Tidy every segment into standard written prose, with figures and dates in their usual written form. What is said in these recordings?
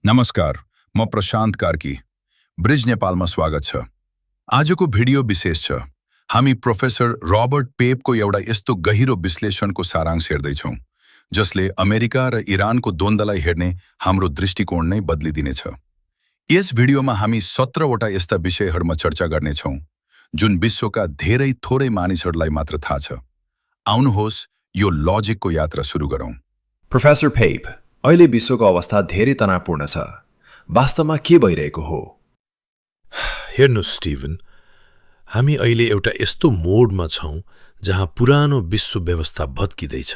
नमस्कार, म प्रशान्त कार्की। ब्रिज नेपालमा स्वागत छ। आजको भिडियो विशेष छ। हामी प्रोफेसर रबर्ट पेपको एउटा यस्तो गहिरो विश्लेषणको सारांश हेर्दैछौँ, जसले अमेरिका र इरानको द्वन्द्वलाई हेर्ने हाम्रो दृष्टिकोण नै बदलिदिनेछ। यस भिडियोमा हामी 17वटा यस्ता विषयहरूमा चर्चा गर्नेछौँ, जुन विश्वका धेरै थोरै मानिसहरूलाई मात्र थाहा छ। आउनुहोस्, यो लजिकको यात्रा सुरु गरौँ। प्रोफेसर पेप, अहिले विश्वको अवस्था धेरै तनावपूर्ण छ। वास्तवमा के भइरहेको हो? हेर्नुहोस् स्टिभन, हामी अहिले एउटा यस्तो मोडमा छौँ जहाँ पुरानो विश्व व्यवस्था भत्किँदैछ।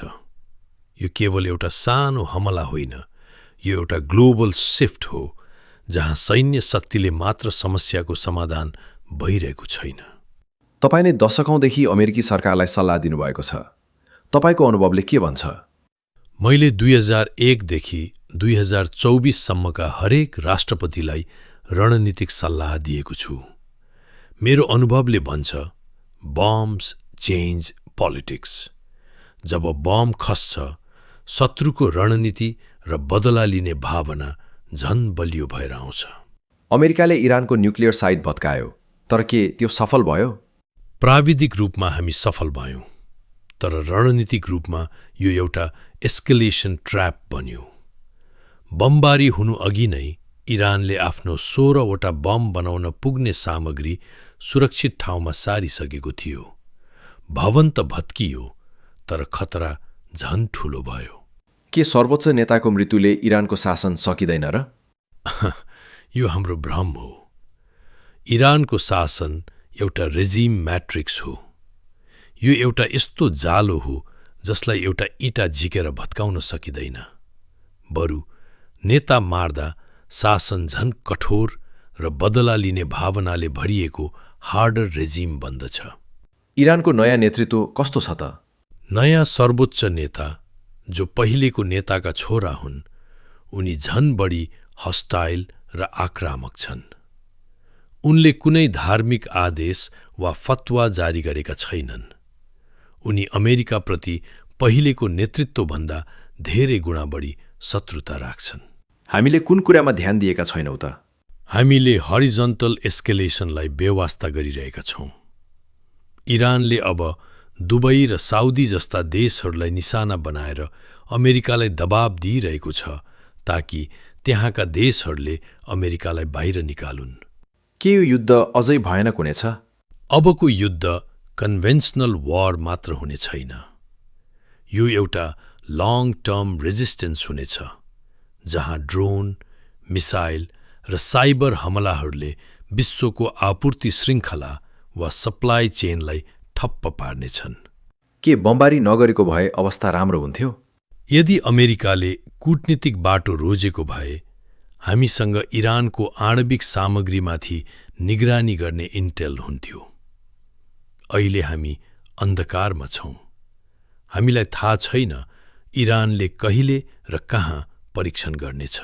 यो केवल एउटा सानो हमला होइन, यो एउटा ग्लोबल शिफ्ट हो जहाँ सैन्य शक्तिले मात्र समस्याको समाधान भइरहेको छैन। तपाईले दशकौंदेखि अमेरिकी सरकारलाई सल्लाह दिनुभएको छ। तपाईको अनुभवले के भन्छ? मैले 2001 देखि 2024 सम्मका हरेक राष्ट्रपतिलाई रणनीतिक सल्लाह दिएको छु। मेरो अनुभवले भन्छ, बम्स चेन्ज पोलिटिक्स। जब बम खस्छ, शत्रुको रणनीति र बदला लिने भावना झन बलियो भएर आउँछ। अमेरिकाले इरानको न्युक्लियर साइट भत्कायो, तर के त्यो सफल भयो? प्राविधिक रूपमा हामी सफल भयौँ, तर रणनीतिक रूपमा यो एउटा एस्केलेसन ट्र्याप बन्यो। बमबारी हुनु अघि नै इरानले आफ्नो 16वटा बम बनाउन पुग्ने सामग्री सुरक्षित ठाउँमा सारिसकेको थियो। भवन त भत्कियो, तर खतरा झन ठूलो भयो। के सर्वोच्च नेताको मृत्युले इरानको शासन सकिँदैन र? यो हाम्रो भ्रम हो। इरानको शासन एउटा रेजिम म्याट्रिक्स हो। यो एउटा यस्तो जालो हो जसलाई एउटा इँटा झिकेर भत्काउन सकिँदैन। बरु नेता मार्दा शासन झन कठोर र बदला लिने भावनाले भरिएको हार्डर रेजिम बन्दछ। इरानको नयाँ नेतृत्व कस्तो छ त? नयाँ सर्वोच्च नेता, जो पहिलेको नेताका छोरा हुन्, उनी झन बढी हस्टाइल र आक्रामक छन्। उनले कुनै धार्मिक आदेश वा फतवा जारी गरेका छैनन्। उनी अमेरिकाप्रति पहिलेको नेतृत्वभन्दा धेरै गुणा बढी शत्रुता राख्छन्। हामीले कुन कुरामा ध्यान दिएका छैनौँ त? हामीले हरिजन्टल एस्केलेसनलाई बेवास्ता गरिरहेका छौँ। इरानले अब दुबई र साउदी जस्ता देशहरूलाई निशाना बनाएर अमेरिकालाई दबाब दिइरहेको छ, ताकि त्यहाँका देशहरूले अमेरिकालाई बाहिर निकालुन्। के यो युद्ध अझै भयानक हुनेछ? अबको युद्ध कन्भेन्सनल वार मात्र हुने छैन। यो एउटा लङ टर्म रेजिस्टेन्स हुनेछ, जहाँ ड्रोन, मिसाइल र साइबर हमलाहरूले विश्वको आपूर्ति श्रृङ्खला वा सप्लाई चेनलाई ठप्प पार्नेछन्। के बमबारी नगरेको भए अवस्था राम्रो हुन्थ्यो? यदि अमेरिकाले कूटनीतिक बाटो रोजेको भए, हामीसँग इरानको आणविक सामग्रीमाथि निगरानी गर्ने इन्टेल हुन्थ्यो। अहिले हामी अन्धकारमा छौँ। हामीलाई थाहा छैन इरानले कहिले र कहाँ परीक्षण गर्नेछ।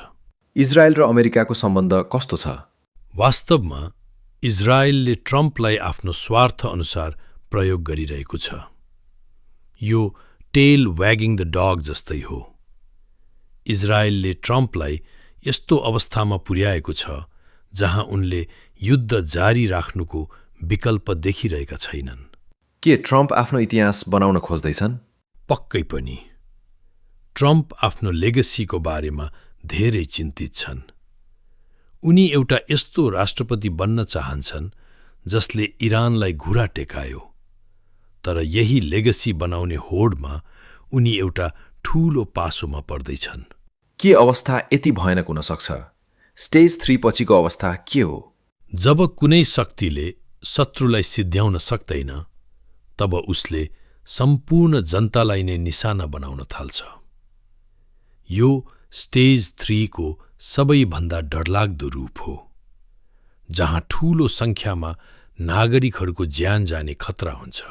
इजरायल र अमेरिकाको सम्बन्ध कस्तो छ? वास्तवमा इजरायलले ट्रम्पलाई आफ्नो स्वार्थ अनुसार प्रयोग गरिरहेको छ। यो टेल व्यागिङ द डग जस्तै हो। इजरायलले ट्रम्पलाई यस्तो अवस्थामा पुर्याएको छ जहाँ उनले युद्ध जारी राख्नुको विकल्प देखिरहेका छैनन्। के ट्रम्प आफ्नो इतिहास बनाउन खोज्दैछन्? पक्कै पनि। ट्रम्प आफ्नो लेगेसीको बारेमा धेरै चिन्तित छन्। उनी एउटा यस्तो राष्ट्रपति बन्न चाहन्छन् जसले इरानलाई घुरा टेकायो, तर यही लेगेसी बनाउने होडमा उनी एउटा ठूलो पासोमा पर्दैछन्। के अवस्था यति भयानक हुन सक्छ? स्टेज 3 पछिको अवस्था के हो? जब कुनै शक्तिले शत्रुलाई सिद्ध्याउन सक्दैन, तब उसले सम्पूर्ण जनतालाई नै निशाना बनाउन थाल्छ। यो स्टेज 3 को सबैभन्दा डरलाग्दो रूप हो, जहाँ ठूलो संख्यामा नागरिकहरूको ज्यान जाने खतरा हुन्छ।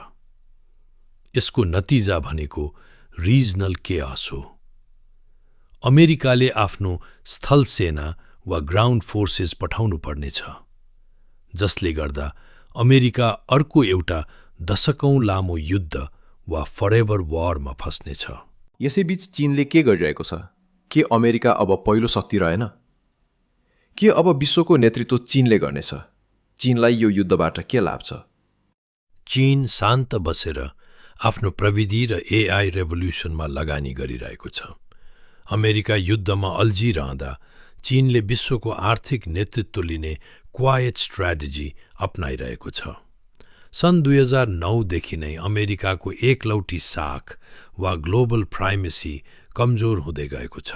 यसको नतिजा भनेको रिजनल केअस हो। अमेरिकाले आफ्नो स्थल सेना वा ग्राउन्ड फोर्सेस पठाउनु पर्नेछ, जसले गर्दा अमेरिका अर्को एउटा दशकौं लामो युद्ध वा फरेभर वारमा फस्नेछ। यसैबीच चीनले के गरिरहेको छ? के अमेरिका अब पहिलो शक्ति रहेन? के अब विश्वको नेतृत्व चीनले गर्नेछ? चीनलाई यो युद्धबाट के लाभ छ? चीन शान्त बसेर आफ्नो प्रविधि र एआई रेभोल्युसनमा लगानी गरिरहेको छ। अमेरिका युद्धमा अल्झिरहँदा चीनले विश्वको आर्थिक नेतृत्व लिने क्वायट स्ट्र्याटेजी अपनाइरहेको छ। सन् 2009 देखि नै अमेरिकाको एकलौटी साख वा ग्लोबल प्राइमेसी कमजोर हुँदै गएको छ।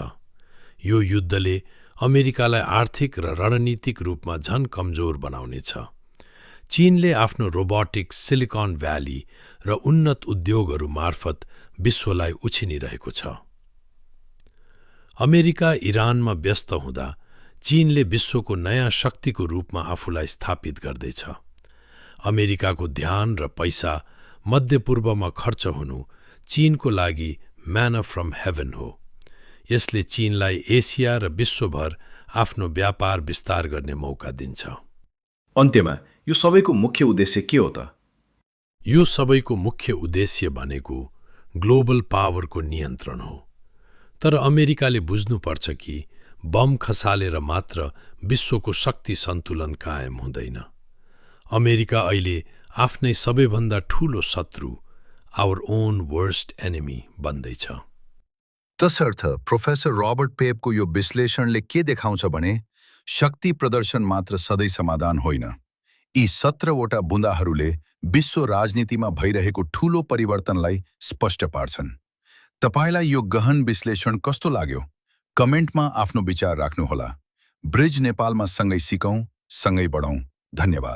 यो युद्धले अमेरिकालाई आर्थिक र रणनीतिक रूपमा झन कमजोर बनाउनेछ। चीनले आफ्नो रोबोटिक्स, सिलिकन भ्याली र उन्नत उद्योगहरू मार्फत विश्वलाई उछिनिरहेको छ। अमेरिका इरानमा व्यस्त हुँदा चीनले विश्वको नयाँ शक्तिको रूपमा आफूलाई स्थापित गर्दैछ। अमेरिकाको ध्यान र पैसा मध्यपूर्वमा खर्च हुनु चीनको लागि म्याना फ्रम हेभन हो। यसले चीनलाई एसिया र विश्वभर आफ्नो व्यापार विस्तार गर्ने मौका दिन्छ। अन्त्यमा यो सबैको मुख्य उद्देश्य के हो त? यो सबैको मुख्य उद्देश्य भनेको ग्लोबल पावरको नियन्त्रण हो। तर अमेरिकाले बुझ्नुपर्छ कि बम खसालेर मात्र विश्वको शक्ति सन्तुलन कायम हुँदैन। अमेरिका अहिले आफ्नै सबैभन्दा ठूलो शत्रु, आवर ओन वर्स्ट एनिमी बन्दैछ। तसर्थ प्रोफेसर रॉबर्ट पेपको यो विश्लेषणले के देखाउँछ भने शक्ति प्रदर्शन मात्र सधैँ समाधान होइन। यी 17वटा बुँदाहरूले विश्व राजनीतिमा भइरहेको ठूलो परिवर्तनलाई स्पष्ट पार्छन्। तपाईलाई यो गहन विश्लेषण कस्तो लाग्यो? कमेन्टमा आफ्नो विचार राख्नुहोला। ब्रिज नेपालमा सँगै सिकौं, सँगै बढौं। धन्यवाद।